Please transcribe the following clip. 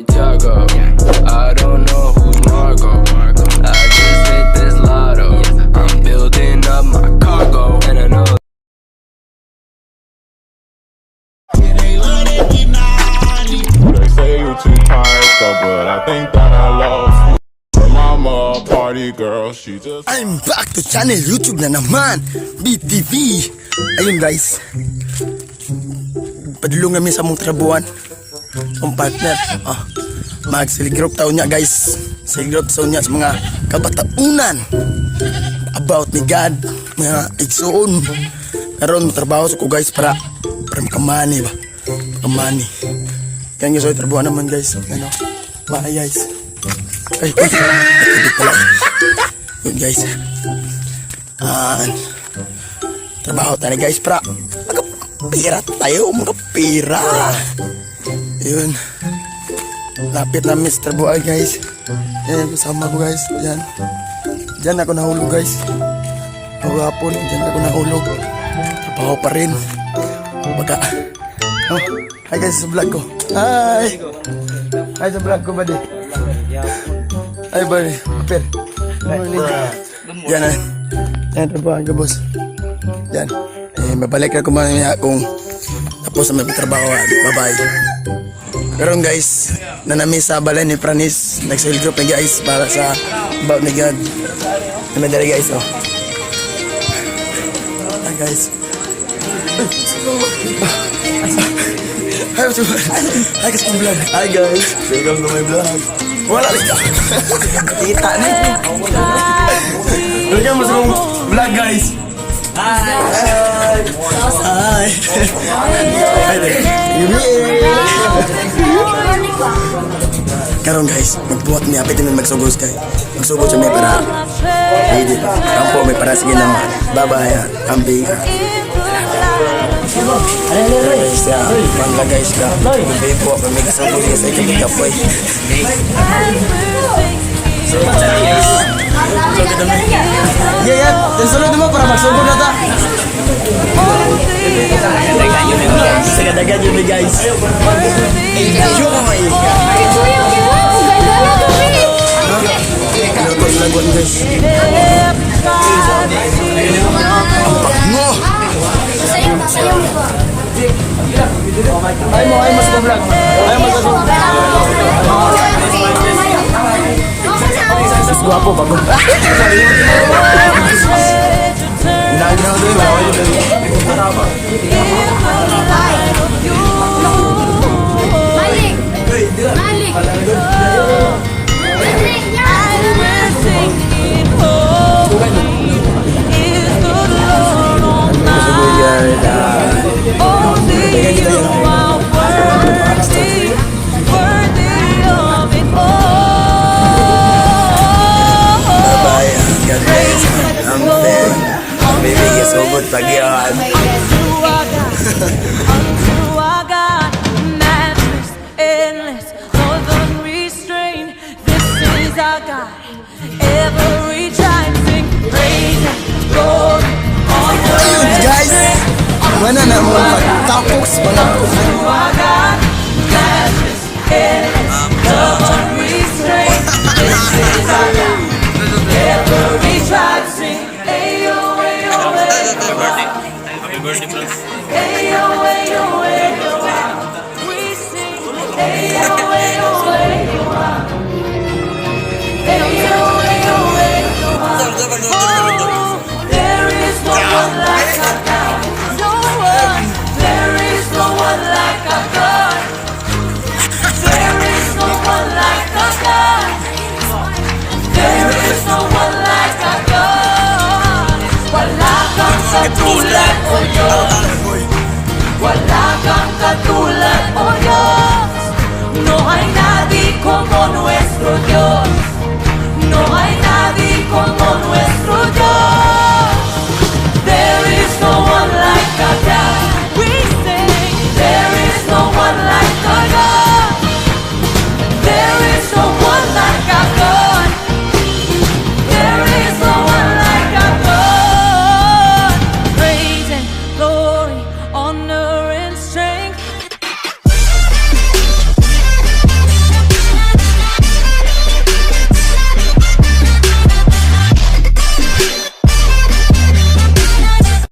Tiago. I don't know who's Margot. I just hit this lotto. I'm building up my cargo, and I know. They say you too tight though, but I think that I love you. Her mama a party girl, she just I'm back to channel YouTube na naman, BTV. Ayun, guys. Padulong kami sa among trabuhan. Ang partner. Oh, mag group taon niya, guys. Cell group taon niya sa mga kabataunan about ni God, mga igsoon. Karon trabaho sa ko, guys, para makamani ba. Makamani. Yan, guys, trabuhan naman, guys. Ano? Bye, guys. Ay, ay, ay, pala. Yun, guys. Ah, trabaho tayo, guys, para magkapira tayo, magkapira. Yun. Lapit namin sa trabaho, guys. Yan, kasama ko, guys. Yan. Diyan ako nahulog, guys. Hapon, diyan ako nahulog. Trabaho pa rin. Baga. Oh, hi, guys, sa vlog ko. Hi! Hi sa vlog ko, buddy. Hi, buddy. Apir. Yan ah. Yan, trabaho ko, boss. Yan. Eh, mabalik na ko mamaya kung tapos na may trabaho. Bye-bye. Pero guys, nanami sa balay ni Pranis, nag-cell group na, guys, para sa about ni God. Naman dali, guys, oh. Hi, guys. Hi, what's up? Hi guys, my vlog. Hi, guys. Welcome to my vlog. Wala rin ka. Kita ni. Welcome sa akong vlog, guys. Hi. Hi. Hi. Karon, guys, magbuhat mi apit mi magsugos kay. Magsugod sa mi para ready. Kampo may para sige na. Bye bye. Kambing. Guys, ya, mangga, guys, ka. Gabi po kami kasugod sa ikabig kapoy. So, kita mi. Yeah. Sunod mo para magsugod na ta. Sagadagan yun, guys. Enjoy! Luto sa lagon, guys. Ang bango! Ay mo sa vlog. Ay mo sa vlog. Mas gwapo bago. Lagi na doon, bawal yun. Malik! Malik! Sugoy yan. Teka kita yan. Bye-bye. God bless. I'm fair. Baby, sugod pag yan. Unto our God, matchless, endless, love unrestrained. This is our God. Every tribe sing praise and glory, honor Ayun, and guys. strength. Wala na mga pagtapos mga To our God, matchless, endless, love unrestrained. This is our God. Every tribe sing, ayo, ayo, ayo. Ayo, ayo, ayo. We sing, ayo, ayo, ayo. Ayo, ayo, ayo. Oh, there is no one like our God. No one. There is no one like our God. There is no one like our God. There is no one like our God. Wala kang katulad, O Diyos. Wala kang katulad.